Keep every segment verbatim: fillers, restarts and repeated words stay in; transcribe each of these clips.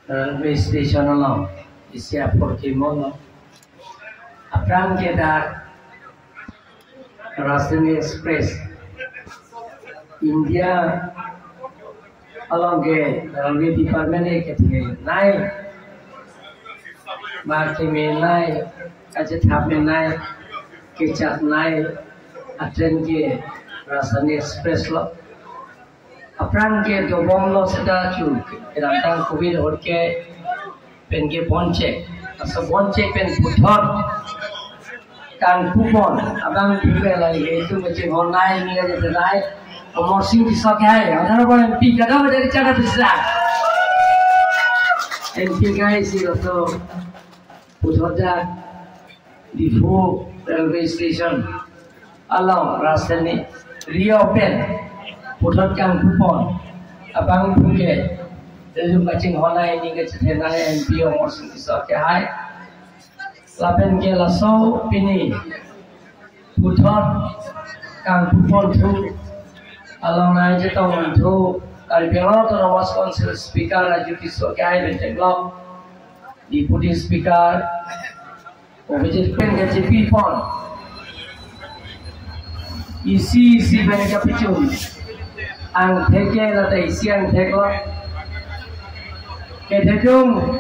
Railway station along isi apor kimono. Aphrang ke dak Rajdhani Express India along ke railway department ke kethenei, ma kemenei, kachethap menei, kechatnei atrain ke Rajdhani Express lo. Aphrang ke dobomlo seta chu, kedamtang covid ahut ke pen ke bonchek. Laso bonchek pen puthot kangpupon abangphu ke lake itum kachinghon nei ni aja terai Amarsing Tisso ke hai, Honorable M P kadam dari chana bisa. M P ke hai si laso puthot dak Diphu railway station along Rajdhani reopen puthot kangpupon abangphu ke itum kachinghon nei ni kachethenei M P Amarsing Tisso ke hai. Lapen ke laso pini puthot kangpupon thu along nangchetongdun thu Karbi Anglong Autonomous Council Speaker Raju Tisso ke hai pen theklong, Deputy Speaker Obijit pen kachipipon. Isi isi pen kapachun. Angthek ke lata isi angthek lo. Kethedung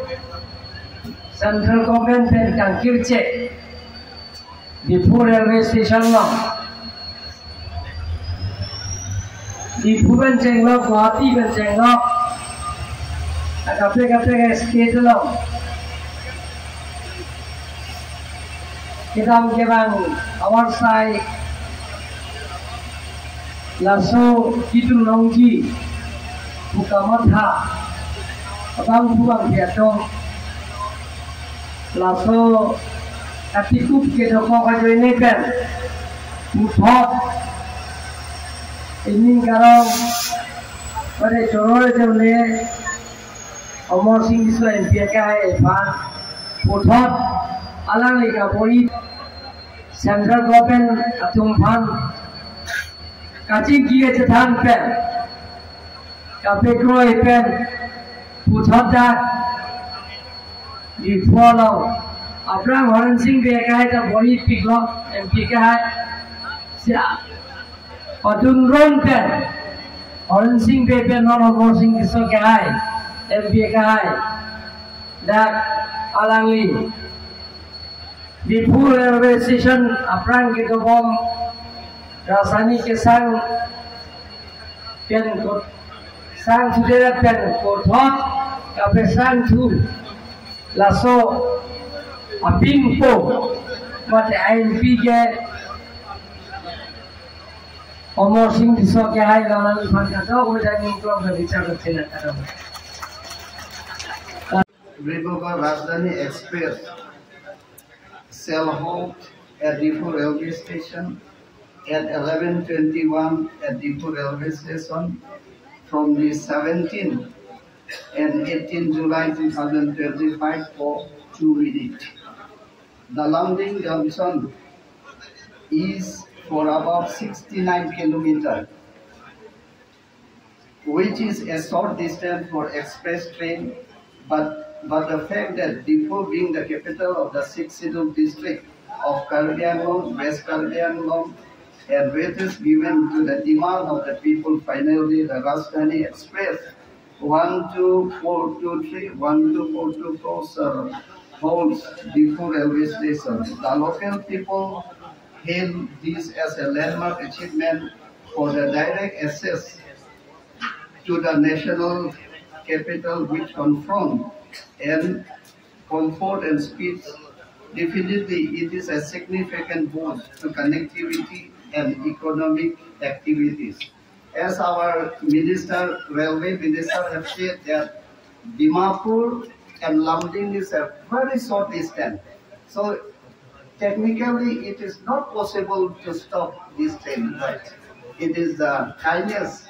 central government pen kangkirche Diphu railway station lo. Diphu pen chenglok, Guwahati pen chenglok, kaprek kaprek state along kedam kevang avarsai, laso Kitung Longji, Bukamatha, abangphu bangphi atum, laso katikup kedokok ajoine pen puthot ining karong pada choror jone Amarsing Tisso M P ke hai aphan puthot alangli kabor-i central government atum aphan kachingki kachethan pen kapekroi pen puthot dak Diphu along aphrang Horen Sing Bey ke hai ta bor-ipiklo M P ke hai. Sia, padun ron pen Horen Sing Bey pen non Amarsing Tisso ke hai, M P ke hai, dak alangli Diphu railway station aphrang kedobom Rajdhani kesang pen kot sang suderat pen kothot kapesang thu laso apingpo mate ain pi ke Amarsing Tisso ke hai, lamang phan kado udah ningklong dari cara sila kado. Remember Rajdhani Express shall halt at Diphu railway station at eleven twenty-one at Diphu railway station from the seventeenth and eighteenth July two thousand twenty-five for two minutes. The Lumding junction is for about sixty-nine kilometer, which is a short distance for express train, but, but the fact that Diphu being the capital of the sixth scheduled district of Karbi Anglong, West Karbi Anglong, and weight is given to the demand of the people, finally the Rajdhani Express one two four two three, one two four two four, sir, holds Diphu railway station. The local people hail this as a landmark achievement for the direct access to the national capital, which confront and comfort and speed. Definitely, it is a significant boost to connectivity and economic activities. As our minister, railway minister have said that Dimapur and Lumding is a very short distance. So technically, it is not possible to stop this train. Right. It is the kindness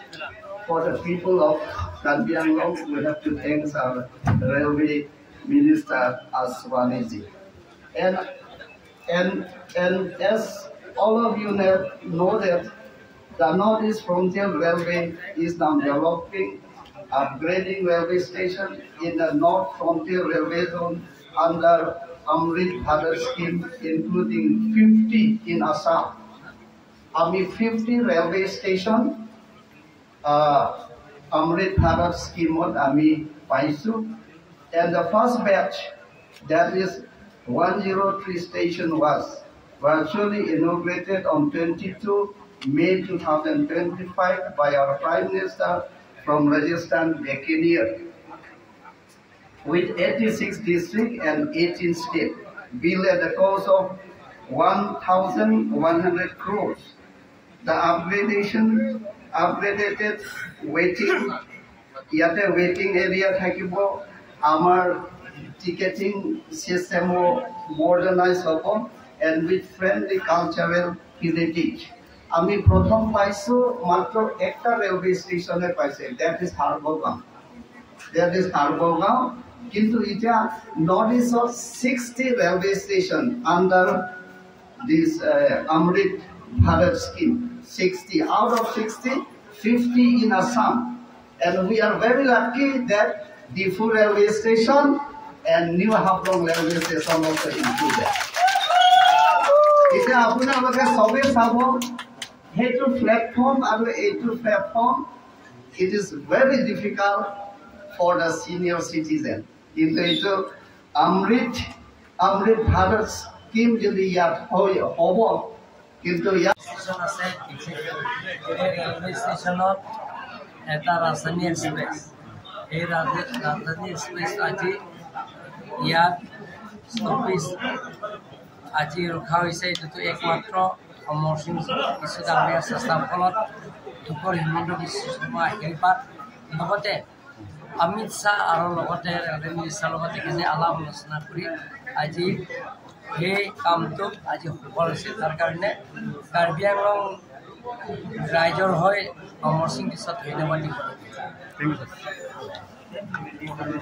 for the people of Karbi Anglong. We have to thank our railway minister Aswani ji. And, and, and as all of you know, know that the Northeast Frontier Railway is now developing Upgrading railway station in the North Frontier Railway Zone under Amrit Bharat scheme, including fifty in Assam. Ami fifty railway station, uh, Amrit Bharat scheme ot ami paisu. And the first batch, that is one zero three station, was virtually inaugurated on twenty-two May two thousand twenty-five by our Prime Minister from Rajasthan, Bikaner, with eighty-six district and eighteen state, built at the cost of one thousand one hundred crores. The upgradation, upgraded waiting, ইয়াতে waiting area থাকিব, আমাৰ ticketing system ও modernize হ'ব, and with friendly cultural heritage. আমি প্ৰথম পাইছো মাত্ৰ একটা ৰেলৱে ষ্টেচনে পাইছে, that is সাৰ্বগাঁও, that is সাৰ্বগাঁও। কিন্তু এতিয়া নৰ্থ ইষ্টত sixty railway station under this uh, Amrit Bharat scheme, sixty. Out of sixty, fifty in Assam. And we are very lucky that Diphu railway station and New Haflong railway station also included. এতিয়া আপোনালোকে সবে চাব, সেইটো প্লেটফৰ্ম আৰু এইটো platform, it is very difficult for the senior citizen. কিন্তু এইটো অমৃত, অমৃত ভাৰত স্কিম যদি ইয়াত হয়, হ'ব, কিন্তু ইয়াত ষ্টেচন আছে, এই ৰেলৱে ষ্টেচনত এটা ৰাজধানী এক্সপ্ৰেছ, এই ৰাজ-, ৰাজধানী এক্সপ্ৰেছ আজি ইয়াত ষ্টপেজ আজি ৰখা হৈছে। এইটোতো একমাত্ৰ অমৰ সিং বিশ্ব ডাঙৰীয়াৰ চেষ্টাৰ ফলত, ডক্টৰ হিমন্ত বিশ্ব শৰ্মাৰ আশীৰ্বাদ, লগতে অমিত শ্বাহ আৰু লগতে ৰেলৱে মিনিষ্টাৰৰ লগত একেলগে আলাপ আলোচনা কৰি আজি সেই কামটো আজি সফল হৈছে। তাৰ কাৰণে কাৰ্বি আংলং ৰাইজৰ হৈ অমৰ সিং বিশ্বক ধন্যবাদ দিব। Thank you, sir.